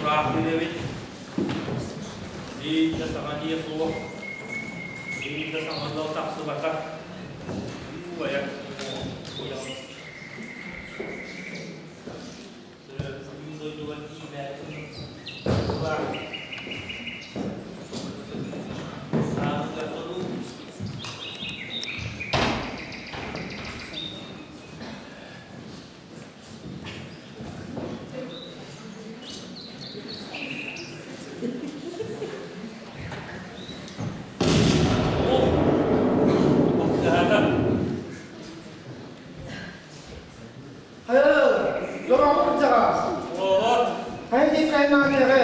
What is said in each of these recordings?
Тураахтыыр эбит. Биир да саҥа дьиэ суох, биир да саҥа ыал тахсыбата. Уу-айа, Төрөөбүт дойдуга тиийбээтим быһыылаах. Сааһыгар дуу Дороҕо кырдьаҕас. Хайа диэн хайнаан эҕэ.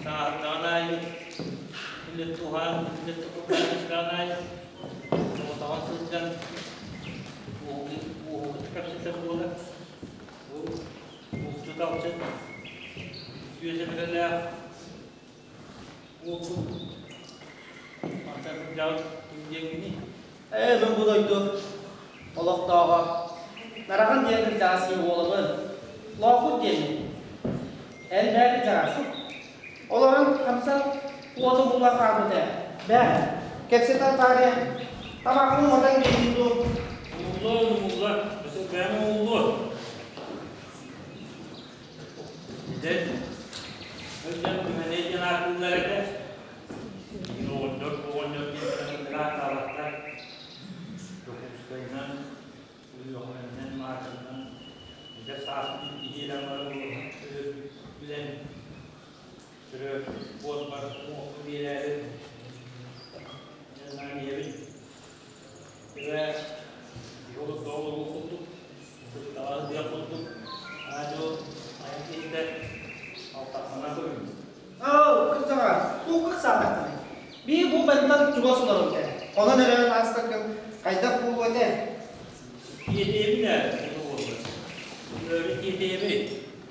Сааһырдаҕын аайы Үлэ туһаан, үлэ тутуллан аайы соҕотоҕун сылдьан уоһу кэпсэтэр буолар. Бу булчут-алчыт үтүө сэбэрэлээх уолбут мантан сылдьаҕыт диэҥҥиний? Ээ, мин бу дойду олохтооҕо Нарахан диэн кырдьаҕас киһи уолабын. Лоокут диэммин. Эн бээ кырдьаҕас. Олорон хамсар уоту булла хаалбыт ээ. Бээ, кэпсэтэ таарыйа табаҕын уматан биэрдин дуу? Умуллуо, умулла. Өссө бэйэм умуллуо. Дьэ, сылдьан түмэнэй диэн ааттыыллар этэ. Оҕонньор, оҕонньор диэн ааттаабаттар. Дьокуускайынан, Өлүөхүмэннэн, Маатаннан эдэр сааспын иһиэрэн баран билэн төрөөбүт буорбар уҥуохпун биэрээри дьоннаан иһэбин. Эбээ киһи олохтоох олоруох курдук, сыттаҕа сылдьыах курдук, аа-дьуо айан киһитэ алтаххына көрүҥ. Оо, кырдьаҕас, туохха ыксаатаххыный? Бии бу мантан чугас олорор этэ. Онон эрэн аастаргын хайдах буолуо этэ? Тиэтэйэбин ээ, ону буоллар. Өлөөрү тиэтэйэбин.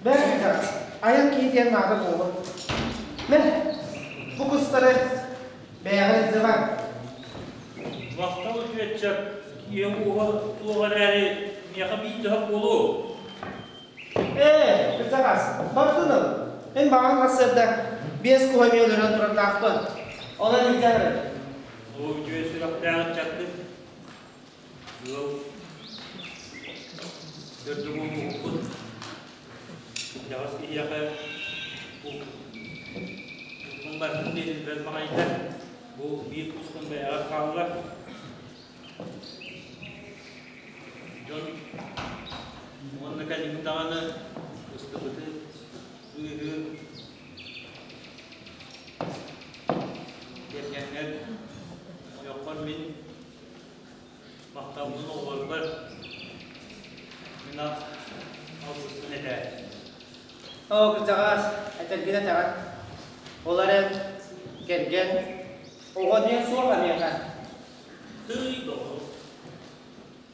Бээ, кырдьаҕас, айан киһитиэн наада буолуо. Мэ, бу кустары бэйэҕэр илдьэ бар. Махтал үтүөччэ, киһи ууһа суох эрээри, миэхэ биир да буолуо. Ээ, кырдьаҕас, бардын ыл. Мин баҕам сарсыарда 5 куһа эмиэ өлөрөн турардаахпын. Онон илдьэ барар. Ол үтүө сүрэхтээх ыччаккын ыал төрдө буолуохпут. Кырдьаҕас киһиэхэ бу барытын биэриллибэт баҕайыта. Бу биир кускун бэйэҕэр хааллар. Дьон уонна кэлин даҕаны ыстыбыты быыһыыр кэргэҥҥэр ойоххор мин махталбын оҕолорбор мин алгыспын этээр. Оо, кырдьаҕас, этэргин этэҕин. Ол эрэн, кэргэн, оҕо диэн суох эһиэхэ. Тыый доҕор,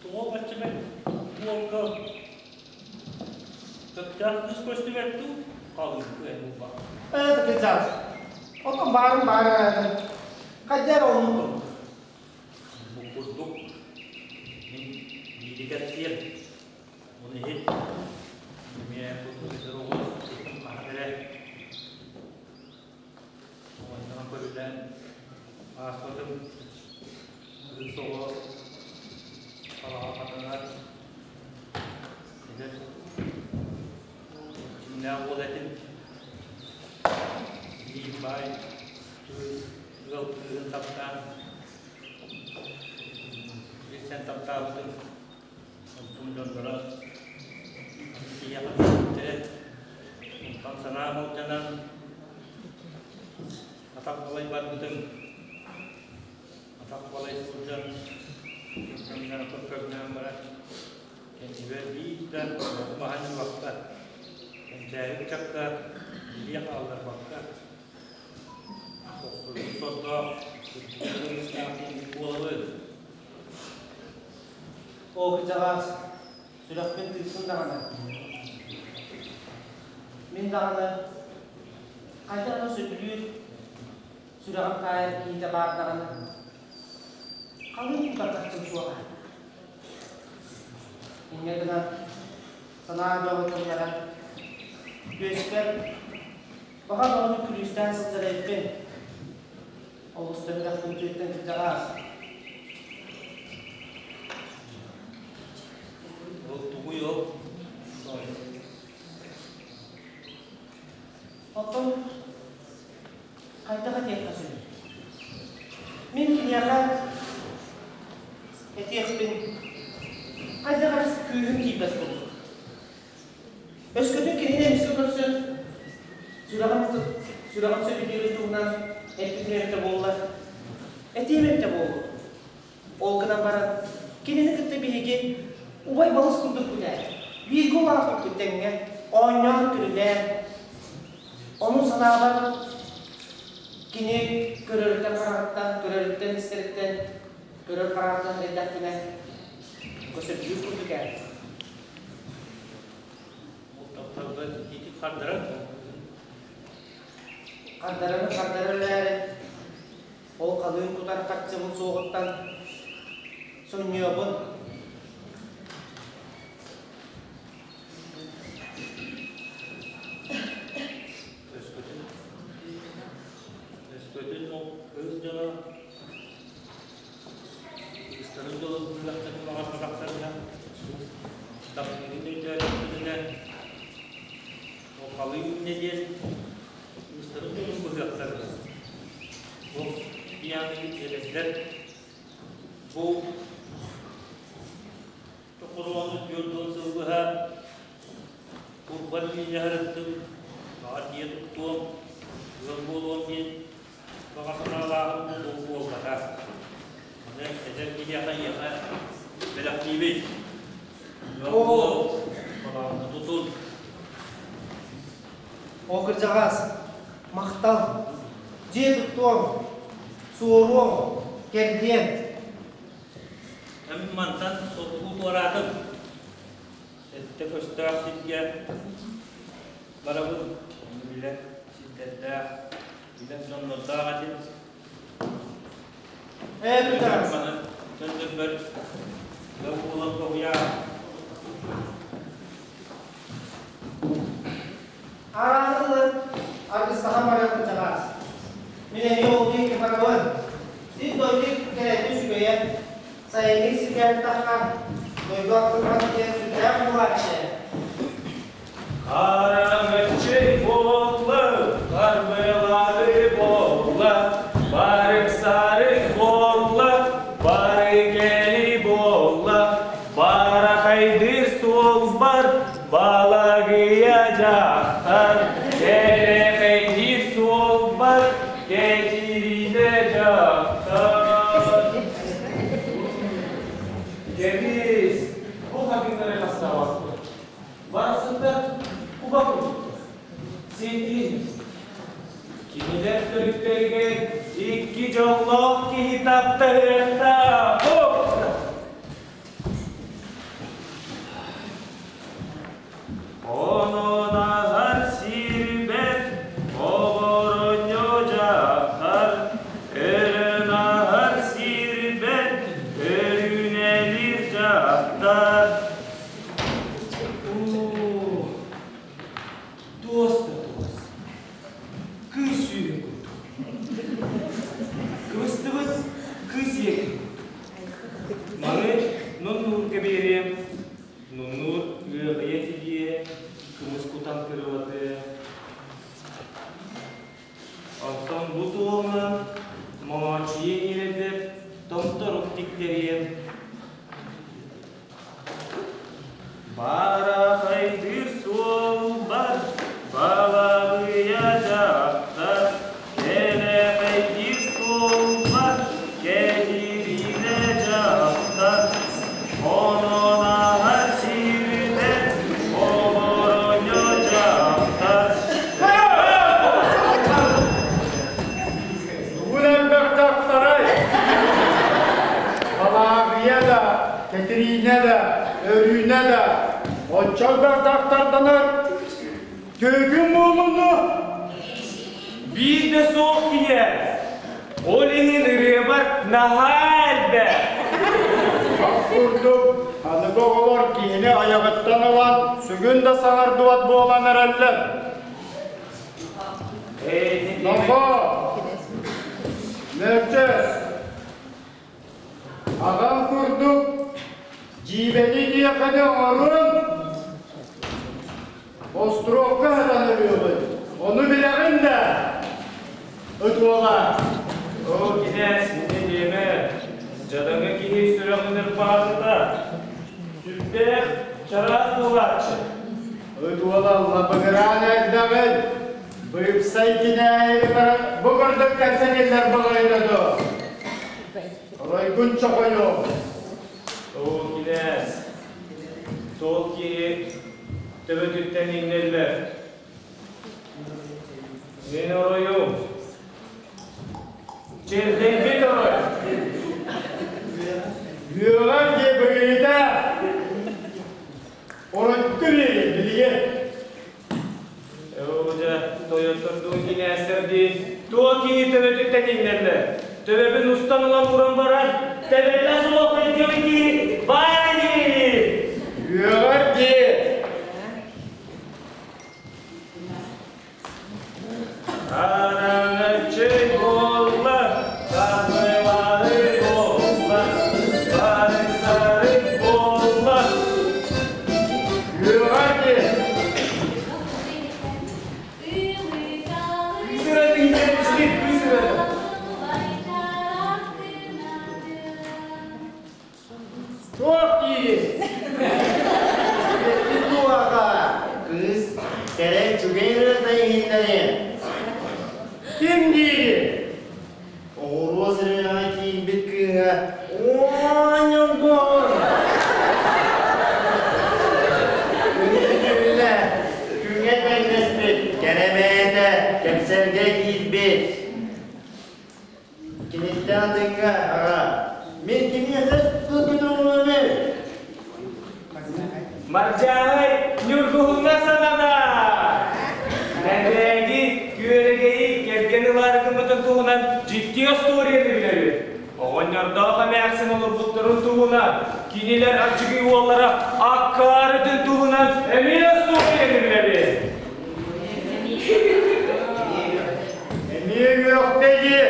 тоҕо бачча бэрт уолга сөптөөх кыыс көстүбэт дуу, халыҥ эн булбат. Ээ, кырдьаҕас, оттон баарын баар эрээри, хайдах эрэ оннук курдук. Бу курдук мин биири кэпсиэм. Ол иһин эмиэ курдук эдэр оҕо хаһан эрэ Оҕонньорун көрүлээн ааспытым кыыс оҕо хараҕа хатанар эдэр дьиҥнээх уол этим биир баай кыыс ыал кыыһын таптаан билсэн таптаабытым онтум дьонноро киһиэхэ түспүттэрэ онтон санаам алдьанан Атах балай барбытым, атах балай сылдьан кэмнэрэ көрдөөн баран, кэннибэр биир да маһын ылбакка, кэнчээри ыччакка илии хаалларбакка, охсуһуу сордоох, кыргыстаах киһи буолабын. Оо, кырдьаҕас, сүрэхпин тыырсын даҕаны. Мин даҕаны хайдах эрэ сөбүлүүр сүрэҕим таайар киһитэ баар даҕаны халыҥ кутархаччым суоҕа. Инньэ гынан санаа бөҕө тыллара күөспэр баҕа бөҕөнү күлүүстээн сылдьар эбиппин. Олус төһөлөөхпүн түөттэн кырдьаҕаас. Ол тугуй ол? Оттон хайдах этиэххэ сөбүй? Мин киниэхэ этиэхпин хайдах эрэ күүһүм тиийбэт курдук. Өскөтүн кинини эмискэ көрсөн, сүрэҕим сүрэҕим сөбүлүүрүн туһунан эппитим эбитэ буоллар, этиэм эбитэ буолуо. Ол гынан баран, кинини кытта биһиги убай-балыс курдукпут ээ. Бииргэ улааппыппыт тэҥҥэ, оонньоон-көрүлээн. Ону санаабар, кини көрөрүттэн хараҕыттан, көрөрүттэн истэриттэн, көрөр хараҕыттан эрэйдэхпинэ, сөбүлүүр курдук ээ. Ол тапталга итиитик хардарар Хардарары хардарар эрээри, ол халыын кутар харчыбын суоҕуттан сонньуйабын. Өскөтүн өскөтүн ол кыыс дьоно кыыстарын дьолун күрэхтэһин баҕарбатахтарына таптыырын өйдөөтөхтөрүнэ ол халыы үүннэ диэн кыыстарын дьолун быһыахтарына ол пьяный эдэрдэр бу Токуруону 40 сыл быһа курбан миинэһэриттэн баҕар дьиэ туттуом, ыал буолуом диэн баҕа санаалааҕым ол буолбата. Аны эдэр киһиэхэ ийэхэ бэлэхтиибит. Ыал буол, балаҕанна тутун. О кырдьаҕас, махтал, дьиэ туттуом, суоруом, кэрдиэм. Эн мантан соҕуруу туораатым. Сэттэ көстөөх сиргэ барабын. Ону билэр сирдэрдээх, билэр дьоннордоох этим. Ээ, кырдьаҕас. Маны төннөрбөр ыал буолан тоһуйаа. Арааһы ылан аргыстаһан барар кырдьаҕас. Мин эмиэ ол диэки барабын. Син дойду кэрэтин үчүгэйэ, сайыҥҥы сиргэ тахха дойду аттыгар диэн сүрдээх буолааччы. Хараҥаччы буолла, харбылары буолла, барык-сарык буолла, бары кэли буолла, барахайдыыр суолбар балагыйа дьахтар, кэлэхэйдиир суолбар кэтириинэ дьахтар. Кэбис, бу хатыҥнары хастаабаппын. Барахсаттар куба курдуктар. Сиэтиин. Кинилэр төрүттэригэр икки дьоллоох киһи таптаһыахтаах. Онон аһар сирбэт оҕоронньо дьахтар, өрөн аһар сирбэт өрүнэлир дьахтар. Уу, туос да туос, кыыс сүүһүн курдук. Кыбыстыбыт кыыс ийэтин курдук. Маны нуннуурга биэриэм, нуннуур ыаҕыйа тигиэ, кымыс кутан кырылатыа. Оттон бу туолунан Моҥооччуйа иирэрбэр томторук тиктэриэм. Баарахайдыыр суолбар балабыйа дьахтар, кэлэҕэйдиир суолбар кэтириинэ дьахтар, онон аһар сирбэр оборонньо дьахтар. Тугун элбэх дьахтарай? Балаагыйа да, Кэтириинэ да, Өрүүнэ да, оччо элбэх дьахтарданар түөкүн буолуну Биир да суох киһи. Ол иһин ырыабар наһаа элбэх. курдук аныгы оҕолор киһини айаҕыттан ылан сүгүн да саҥардыбат буолан эрэллэр. Нохоо, Мөлчөс, аҕам курдук дьиибэни диэхини оҥоруон Остуруокка сытан өлүөҕүн, ону билэҕин да, ыт уола. Оо, кинээс, ини диэмэ, дьадаҥы киһи сүрэҕин ырбаахыта, сүрдээх чараас буолааччы. Ыт уола лабыгыраан эрдэҕин, быыпсай кинээһи кытары бу курдук кэпсэтиллэр баҕайыта дуо? Оройгун чохойуо. Оо, кинээс, Туох киһи төбөтүттэн иҥнэллэр. Мин оройум. Чэрдэйбит орой. Үөҕэр диэ быгыйыта. Оройку биэрин билигин. Оо дьэ, тойоттордуун кинээстэрдиин туох киһи төбөтүттэн иҥнэллэр. Төбөбүн устан ылан уран баран, тэбэллэ суох өйдүөм киһи баар ини! Үөҕэр дии. Араҥаччы буолла, саргылары буолла, барыктары буолла. Үөҕэр дии. Туох диигин? Туоха кыыс кэрэ үчүгэй ырыата иһиннэри. Ким диигин? Оҕуруо сырыаҕа киирбит кыыһа оонньоҥгоор Күнү күҥҥэ тэҥнэспит кэрэ бэйэтэ кэпсэлгэ киирбит. Киниттэн атыҥҥа аҕа мин кимиэхэ тутуҥҥунуй? Мардьааһай Ньургуһуҥҥа санана! Мэтээги, күөрэгэйи кэргэн ылаары гыммытын туһунан дьикти остуоруйаны билэбит. Оҕонньордоох эмээхсин олорбуттарын туһунан, кинилэр аччыгый уоллара аккаарытын туһунан эмиэ остуоруйаны билэбит. Эмиэ үөхтэ дии.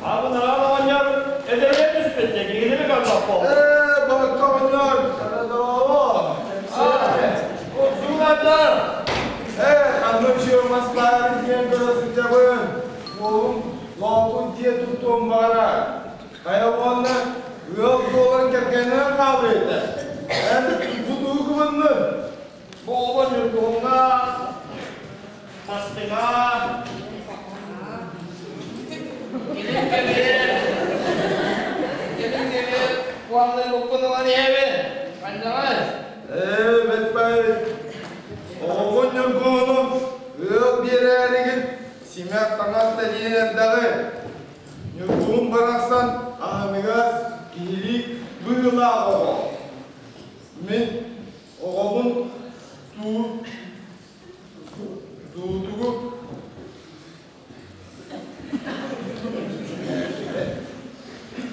Абынаҕан оҕонньор эдэргэ түспүт дьэ көрбөх буолла. Ээ, балыкка оҕонньор, Уксуунайдар! Ээ, ханнык чыырмас баарын диэн көрө сылдьабын. Уолум лоокут дьиэ туттуон баҕарар. Хайа уонна ыал буолан кэргэнинэн хаалыыта. Эн бу тугу кыбыннын? Бу оҕо Ньургуһуҥҥа, бастыҥа, Кэлин кэбиһэр, кэлин кэбиһэр, куһаҕаннык уккун ылан иһэбин. Ханнаҕай? Ээ, бэтпай, оҕоҕун Ньургуһуну ыал биэрээригин симэх таҥас тэриэн эрдэҕи. Ньургуһун барахсан аһыныгас, киһилии быһыылаах оҕо. Мин оҕобун туу туутугу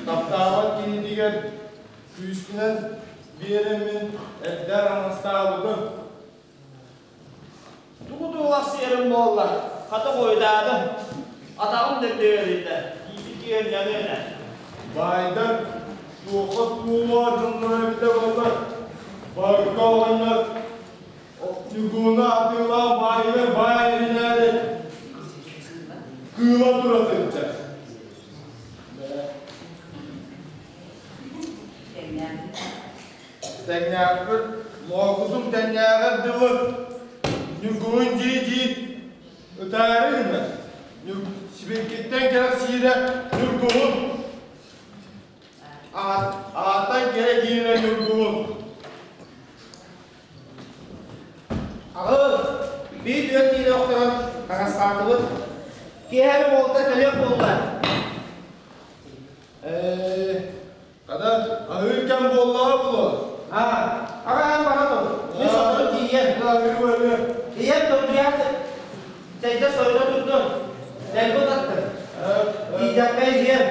таптаабат киһитигэр күүспүнэн биэрэммин эрдэ араҥастаабытым. Тугу туолахсыйарым буолла, хата буойдаатым. Атаҕым дэбдиэрийдэ, ииппит киһи этэ. Баайдар туохха туолуо дьонноро эбитэ буоллар, барыта оҕонньор Ньукууну атыылаан баайыгар баай эринээри кыыла тура сылдьар. Тэҥнээхпит лоокутум тэҥнээҕэр дылы Ньургуһун дии-дии ытаары гынар. Сибиркиттэн кэрэхсиирэ Ньургуһун. Аатан кэрэ киирэ Ньургуһун. Аҕыс, биир түөрт киилэ охторон таҥастаатыбыт. Киэһэ уолта кэлиэх буолла. Ээ, хата, аһыыр кэм буоллаҕа буолуо. Аа, аҕаһан бара тур. Мин сотору тиийиэм. Аһыы-аһыы. Ийэм тордуйаах чэйдэ сойута турдун. Дэлби утаттым. Тиийдэххэ иһиэм.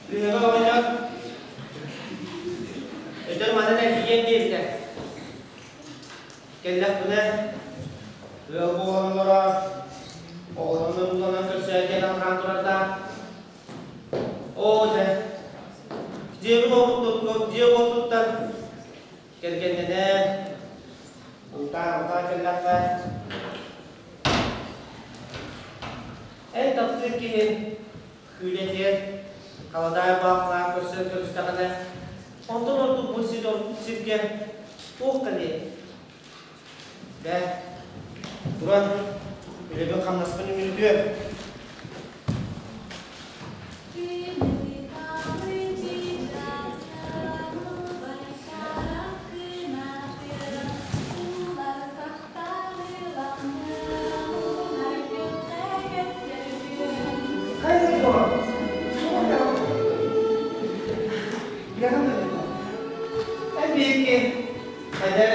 Тыаҕа оҕонньор өтөр манан эргийиэм диэбитэ. Кэллэхпинэ ыал буолан олорор, оҕолорун урууланан көрсөөр диэн алҕаан турардаах. Оо дьэ, дьиэбин дьиэ уоппуттан кэргэннэнэн, ылтаан-ылтаан кэллэххэ, эн таптыыр киһин күүлэтигэр халадаай баахылаах көрсөн көрүстэҕинэ, онтон ордук бу сиргэ туох кэлиэй? Бээ, туран, үлэбин-хамнаспын үмүрүтүөм. Эбиэки, эдэр,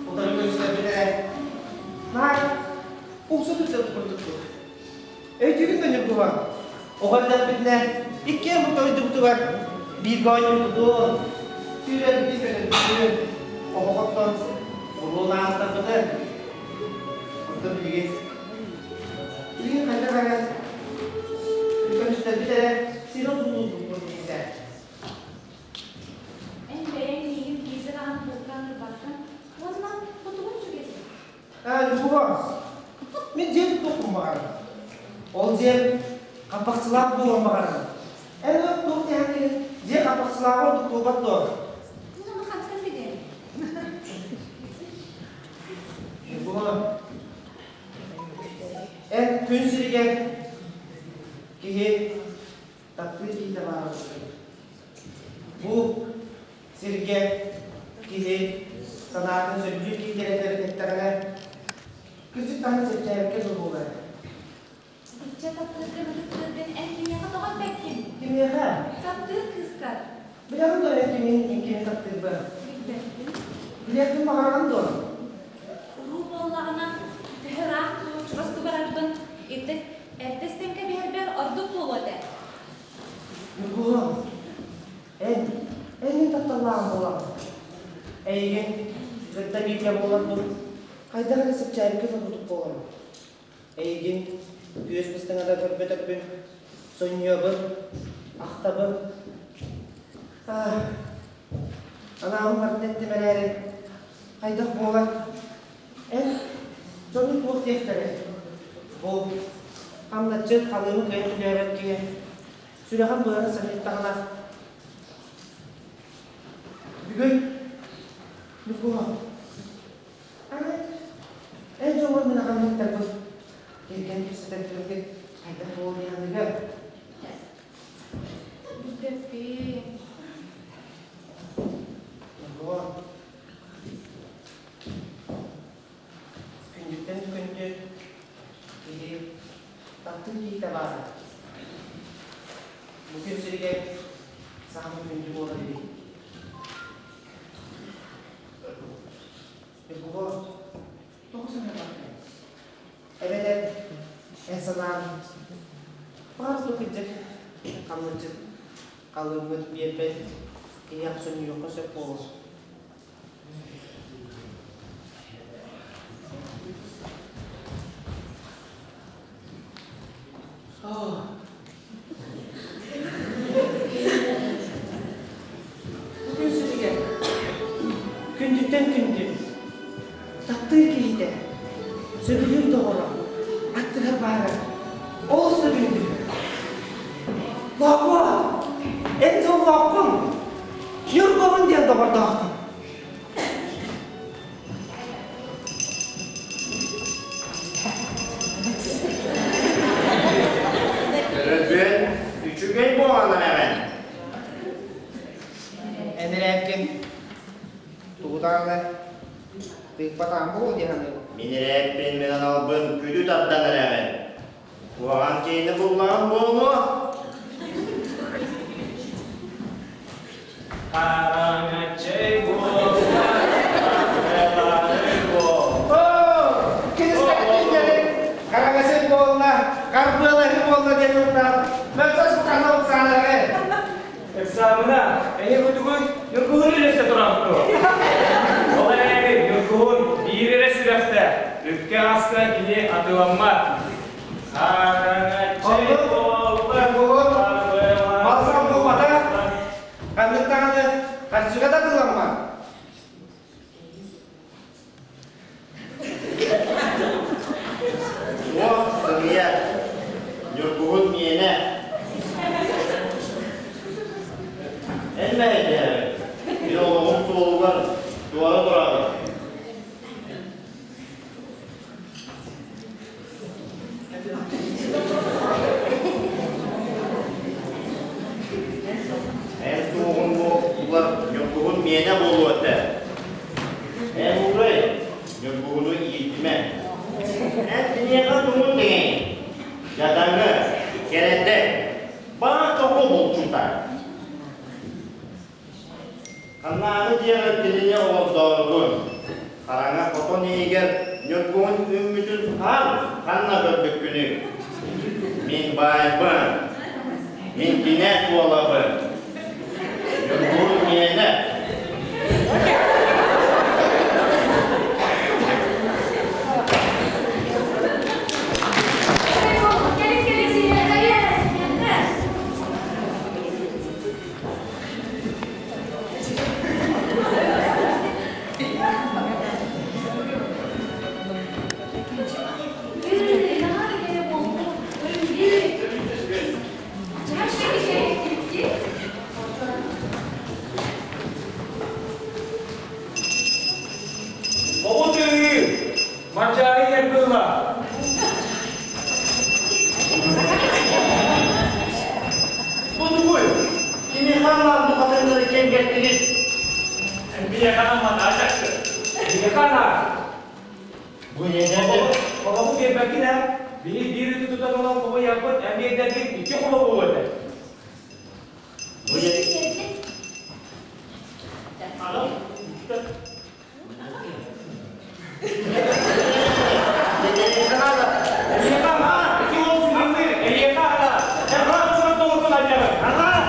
утары көрүстэрбит Наар, умса түстэ курдук. Өйдүүгүн да Ньургуһун, оҕо эрдэхпитинэ иккиэн бу дойдубутугар бииргэ оонньуубутун, сүүрэрбитин-көтөрбүтүн, оһох оттон буруон ааттарбытын. Оттон билигин билигин хайдах эрэ көрүстэрбит эрэ сири одуулуурбут курдук Эн бэйэҥ миигин биирдэ даҕаны бултаан ылбаккын уонна хотугун сүгэсин. Ньукуһун, мин дьиэ туттуохпун баҕарабын. Ол дьиэм хаппахчылаах буолуон баҕарабын. Эн туох диэххиний, дьиэ хаппахчылааҕа ордук буолбат дуо? Мин ону хантан билиэм? Ньукуһун, эн күн сиригэр киһи таптыыр киһитэ баара буолуо. Бу сиргэ киһи санаатын сөбүлүүр киһи эттэҕинэ, кырдьык даҕаны чэпчээбиккэ дылы буолар. Итиччэ таптыыргын ытыктыыргын эн кимиэхэ тоҕо эппэккин? Кимиэхэ? Таптыыр кыыскар. Билэҕин дуо эн кимин кими таптыырбын? Билбэппин. Билиэхпин баҕараҕын дуо? Уруу буоллаҕына, төһө ыраах дуу, чугас дуу барарбын эрдэ истэн кэбиһэрбэр ордук буолуо этэ. Ньукуһун, эн, эн мин тапталлааҕым буолаҕын. Эйигин кытта бииргэ буоларбын хайдах эрэ сыпчаайбыкка турбутук буоларым. Эйигин күөс быстаҥата көрбөтөрбүн, сонньуйабын, ахтабын. Аа, анаабын барытын эттим эрээри, хайдах буолар? Эн дьону туох диэхтэрэй? Бу хамначчыт халыымы кыайан төлөөбөт киһи сүрэҕин быарын саныйдаҕына бүгүн Ньукула аны эн дьоҥҥор мин аҕам ыттарбын кэргэн кэпсэтэн тургут хайдах буолуон Билбэппин. Ньукула Күндүттэн күндү киһи таптыыр киһитэ баара. Бу күн сиригэр саамай күндү буолар эбит. Ньукула, тоҕо санаабаккын? Эбэтэр эн санаан баар да кырдьык хамначчыт халыыммыт биэрбэт киһиэхэ сонньуйуохха сөп буолуо. Бу күн сиригэр күндүттэн күндү, таптыыр киһитэ, сөбүлүүр доҕоро аттыгар баара олус да күндү. Лоокуо, эн дьоллооххун, Ньургуһун диэн доҕордоохпун. Ыыппатаҕым буолуо дии саныыбын. Мин ирээппин, мин аналбын күдү тардан эрэҕин. Куһаҕан киһини буллаҕым буолуо. Хараҥаччы буолла, харбыалаары буол. Оо, кинистэрин хараҥаччы буолла, харбыалаһыы буолла диэн ылтаан, мөлтөс букана уксаанары. Экзамена, эһи кутугуй Ньургуһун үлэсэ туран дуо? Ол эрээри Ньургуһун биир эрэ сүрэхтээх, үпкэ-аска кини атыламмат. Хараҥаччы буолла, Ньургуһун харбыалаары малсан буолбата, ханнык даҕаны харчыга да атыламмат. Суох, сымыйа. Ньургуһун миэнэ. Эн мэһэйдээбит. Мин олоҕум суолугар туора тураҕын. Эн суоҕун буоллар Ньургуһун миэнэ буолуо этэ. Эн уурай, Ньургуһуну иитимэ. Эн киниэхэ тугун тэҥэй? Дьадаҥы, кэрэтэ, баа тоҕо булчута. Ханнааҕы дьиэҕэ кинини олордооругун, хараҥа хотон иһигэр Ньургуһун үүммүтүн хаан ханна көрбүккүнүй? Мин баайбын, мин кинээс уолабын, Ньургуһун миэнэ. Кэлин-кэлин сиһиэхэ, Оҕо тыаһыы, Манчаары иһэр кыыла. Бу тугуй? Кини ханна бухатыырдары кэмгэрдигит? Биһиэхэ манаа чахчы. Биһиэхэ анаа. Бу ньэдэ. Холобу биэрбэккин ээ. Биһи биир ыты тутан ылан хомуйарбыт, эн биэрдэргин икки холобу этэ. Бу ньэдэ. Аҕам Эйиэхэ анаа. Ити уол сүрүннүүр. Эйиэхэ анаа. Эн хаан туран тоҕотун анньаҕын. Анаа!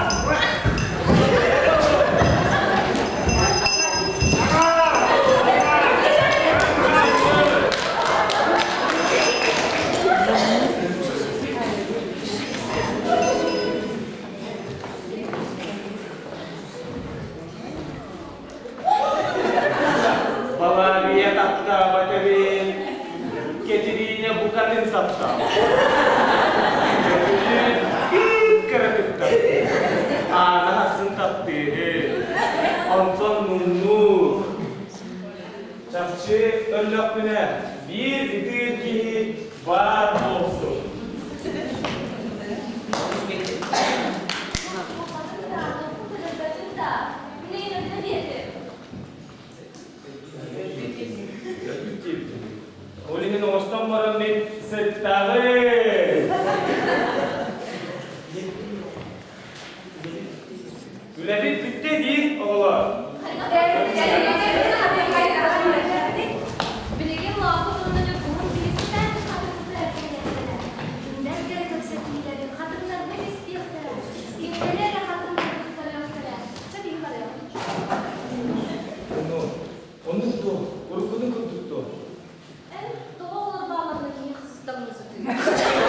Балария таптаабат эбит, Кэтириинэ букатын таптаабат. Көтүрүн кыып-кыра туттар. Аана ахсын таптыыһы, онтон муҥнуур. Чахчы өллөхпүнэ биир ытыыр киһи баар буолсу. Ол иһин оҥостон баран мин сыттаҕым. Үлэбит бүттэ дии, оҕолор. Билигин лоокут уонна Ньургуһун билистэн хатыҥнар кэлиэхтэрэ. Кинилэр кэрэ кэпсэтиилэрин хатыҥнарга истиэхтэрэ. Кинилэри эрэ хатыҥнарга көрүөхтэрэ. Чэ, биһи барыаҕыҥ. Ону, оннук дуо? Уруккутун курдук дуо? Эн тоҕо оҕолор баалларына киһи хасыстаммын сатыыр.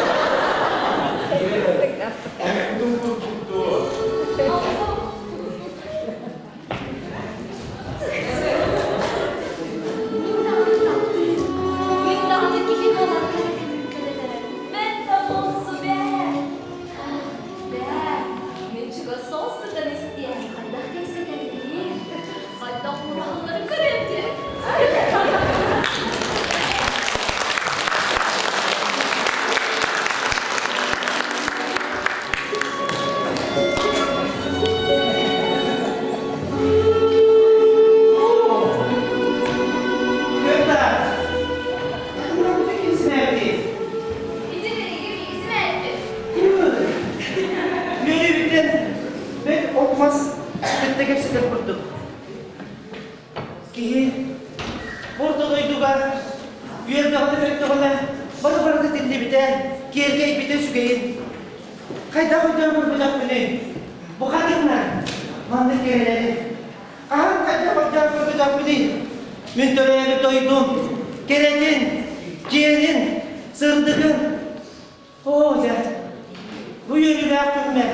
көттөҕүнэ, бары барыта тиллибитэ, киэркэйбитэ үчүгэйин. Хайдах өйдөөн көрбөтөхпүнүй? Бу хатыҥнар маннык кэрэлэри. Хаһан хайдах өйдөөн көрбөтөхпүнүй? Мин төрөөбүт дойдум кэрэтин, киэнин, сырдыгын. Оо, дьэ, бу үөрүүлээх күммэр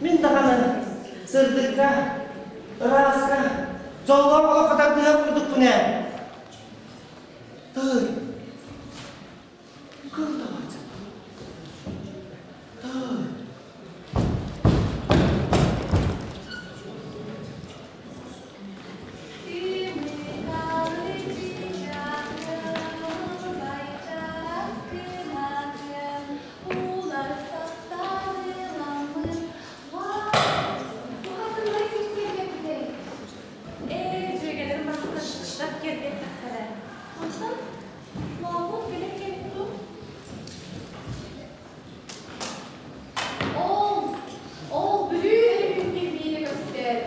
мин даҕаны сырдыкка, ырааска, дьоллоох олоххо тардыһар курдукпун ээ. Тыый, кыл тоҕоччу. Тыый. Ол, ол Бүлүү өрүһүн кирбиитэ көстөр.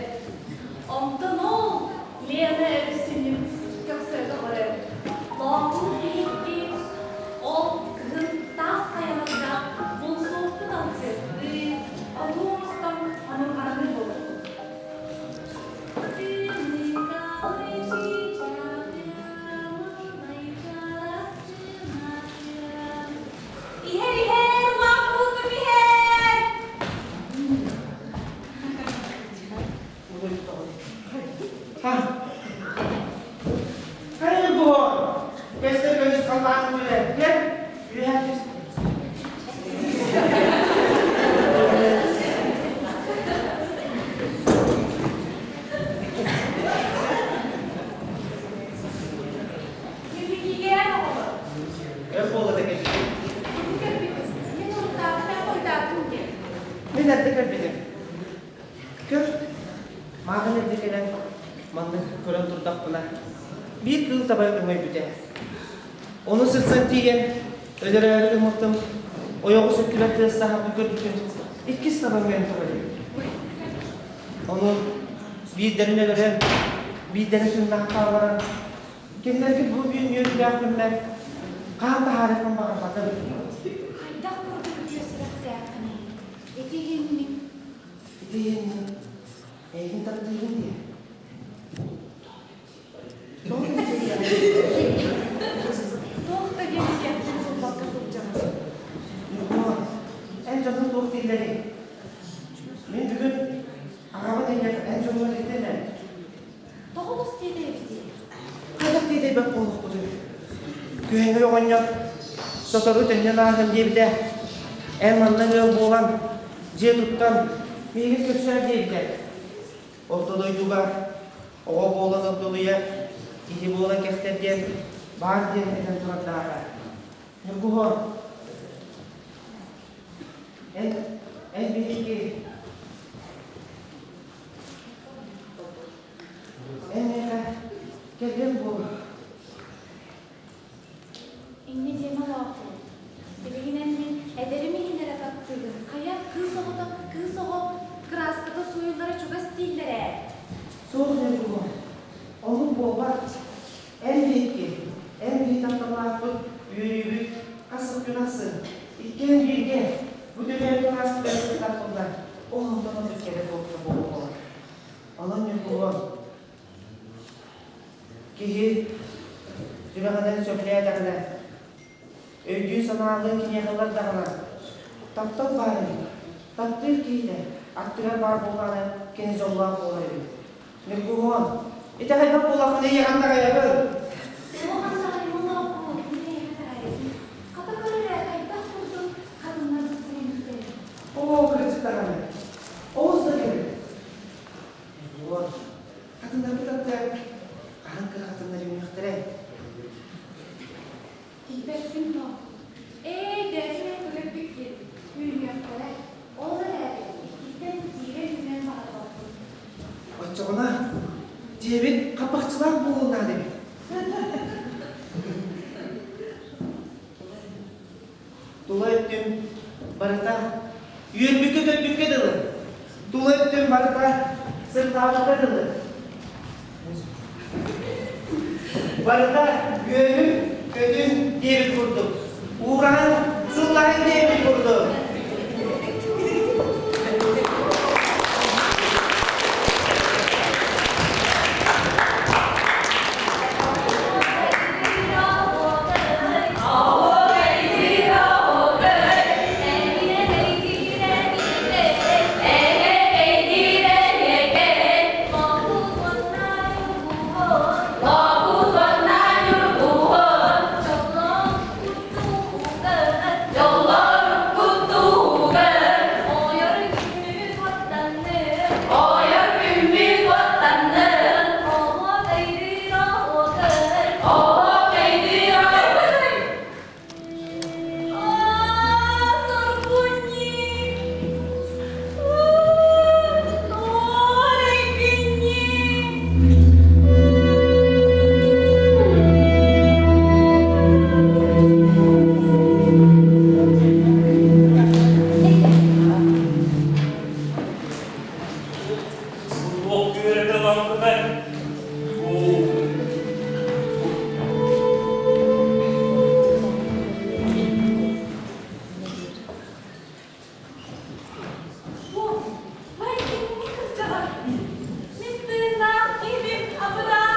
Онтон ол Лена өрүсүнүн көхсө көҕөрөр. Лоокуут биһикки ол кыһын таас хайаларга бултуохпут алгыһыы, отуу оҥостон омурҕаныыр буолбут. Иһэр, иһэр, лоокуутум иһэр! Хайа бу? Кэстер көмүс халлаан күлэ. Кэл, үөһэ түс. Кирбикиигээн оҕолор. Өр буола да кэлбит. Бу кэлбит. Мин уруттаабыт хойутаатым диэн. Мин эрдэ кэлбитим. Көр, мааҕын эрдэ кэлэн маннык көрөн турдахпына, биир кыыл таба өҥөйбүтэ. Ону сырсан тиийэн, өлөрөөрү гыммытым, ойоҕос өттүбэр тыастаһарбын көрбүтүм, иккис таба өҥөйөн турар эбит. Ону биирдэрин өлөрөн, биирдэрин тыыннаах хаалларан, кинилэргэ бу түүн үөрүүлээх күммэр хаан таһаарыахпын баҕарбатым. Хайдах курдук үтүө сүрэхтээххиний? Ити иһин мин Ити иһин мин эйигин таптыыбын диэ. Тоҕо Туох да диэн кэпсин булбакка сылдьабын. Ньукуо, эн дьонуҥ туох дииллэрий? Мин бүгүн аҕабын эйиэхэ эн дьоҥҥор илтим ээ. Тоҕо олус тиэтэйэбитий? Хайдах тиэтэйбэт буолуохпутуй? Күһэҥэй оҕонньор сотору төннөн ааһыам диэбитэ. Эн манна ыал буолан, дьиэ туттан, миигин көрсөөр диэбитэ. Орто дойдуга оҕо буолан ордолуйар, киһи буолан кэхтэр диэн баар диэн этэн турардааҕа. Ньургуһун, эн, эн биһиги Эн миэхэ кэргэн буол. Инньэ диэмэ олоохпун. Билигин эн мин эдэрим иһин эрэ таптыыгын. Хайа, кыыс оҕото, кыыс оҕо кырааската сууйуллара чугас дииллэр ээ. Суох Ньургуһун, оннук буолбат. Эн биһикки, эн биһи тапталлаахпыт, үөрүүбүт хас күн ахсын, иккиэн бииргэ, бу төрөөбүт алааспытыгар сыттахпытына, ол онтон ордук кэрэ буолта буолуоҕа. Онон Ньургуһун, киһи сүрэҕинэн сөбүлээтэҕинэ, өйдүү-санаалыы киниэхэ ылардаҕына, таптал баар эбит. Таптыыр киһитэ аттыгар баар буоллаҕына, кини дьоллоох буолар эбит. Ньургуһун, итэҕэйбэт буоллаххына ийэҕин таҕайабын. Суох андаҕайым олоохпун, мин эйиэхэ таҕайабын. Хата көр эрэ, хайдах курдук хатыннарбыт сирин Оо, кырдьык даҕаны. Олус да кэрэ. Ньургуһун, хатыннарбыт аттыгар хаһан кыра хатыннар үүнүөхтэрэй? Билбэппин доо. Ээ, бэйэтинэн көрөрбүт диэн үүнүөхтэрэ. Ол эрээри иккиттэн биирэ үүнэн баҕарбаппын. Оччоҕуна дьиэбит хаппахчылаах буолуон наада эбит. Тула өттүм барыта үөрбүккэ-көппүккэ дылы. Тула өттүм барыта сырдаабыкка дылы. Барыта үөрүм. Көтүн диэбит курдук, уураһан, сыллаһын диэбит курдук. Туох үөрэтэ ылаҥкытай? Бу, кинини кырдьаҕас. Мин тыыннаах киһибин абыраа!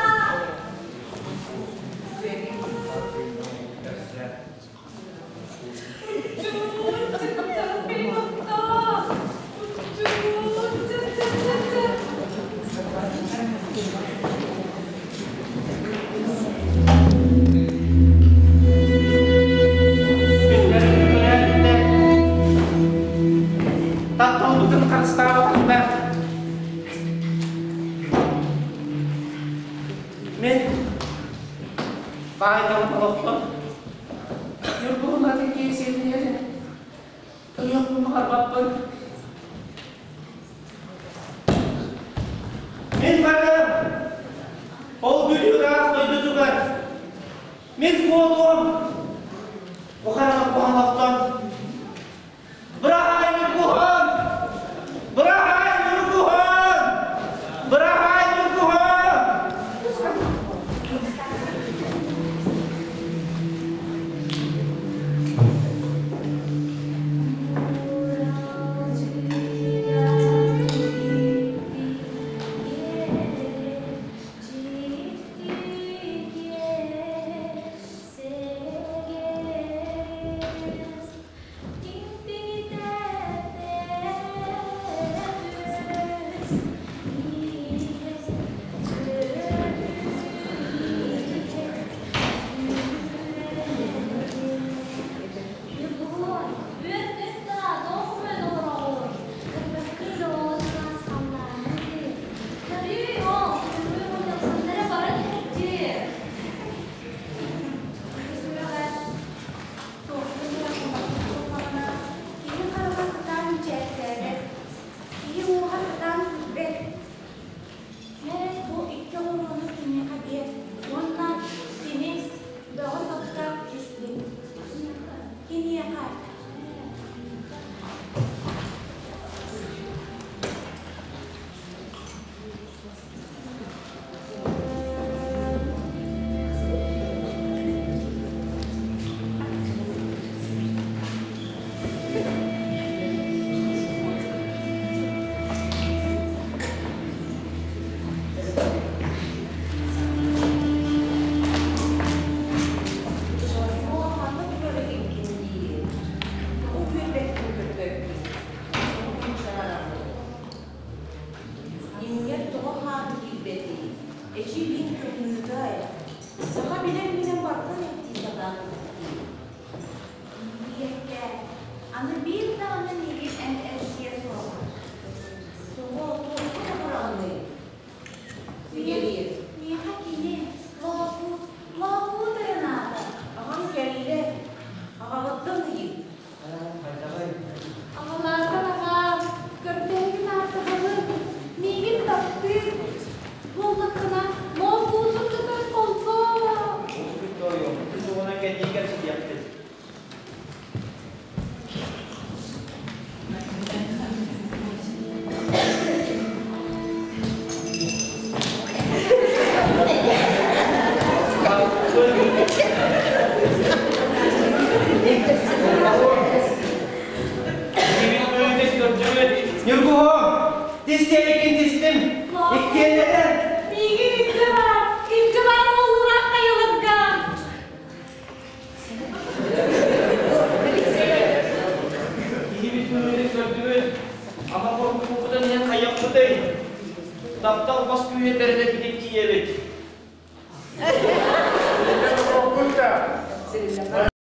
Тапталбытын харыстаабатахтар. Мин баайдам олохтон Ньургуһун атын киһи сиэтинэр Көрүөхпүн баҕарбаппын. Мин барыам ол бүлүү ыраах дойдутугар. Мин куотуом бу хараҥа куһаҕан Быраһаай Ньургуһун! Быраһаай Ньургуһун! Быраһаай Ньургуһун! Киһи хараҕа сатаан мичээрдээбэт, киһи уоһа сатаан күлбэт. Мэ, бу икки оҕуруону киниэхэ биэр уонна кини бөҕө сапта истин. Киниэхэ Инньэ тоҕо хаан киирбэтий? Эчи мин тымныытай. Саха билэр билэн барытын эттии сатаан дии. Ийэккэ, аны биир даҕаны миигин эн эргиэ суоҕа. Тоҕо туохха тоҕураҕыный? Ийэлиир. Миэхэ кини Лоокуут, Лоокуут эрэ наада. Аҕам кэллэ. Аҕаҕыттан ыйыт. Аҕалаатар аҕаам, көрдөһүгүн ааттаһабын, миигин таптыыр буоллаххына, Лоокуутун кытары холбоо. Тоойуом, туһунан кэнники кэпсэтиэхпит. Тис диэбиккин тистим. Иккиэннэрэ. Миигин илдьэ бар, илдьэ бар ол ураах хайаларга. Киһибит күнүнү көрдүбүт, ама хоргуппутун иһин хайыахпытый? Таптал бас күүһэ бэринэ битик тиийэбит.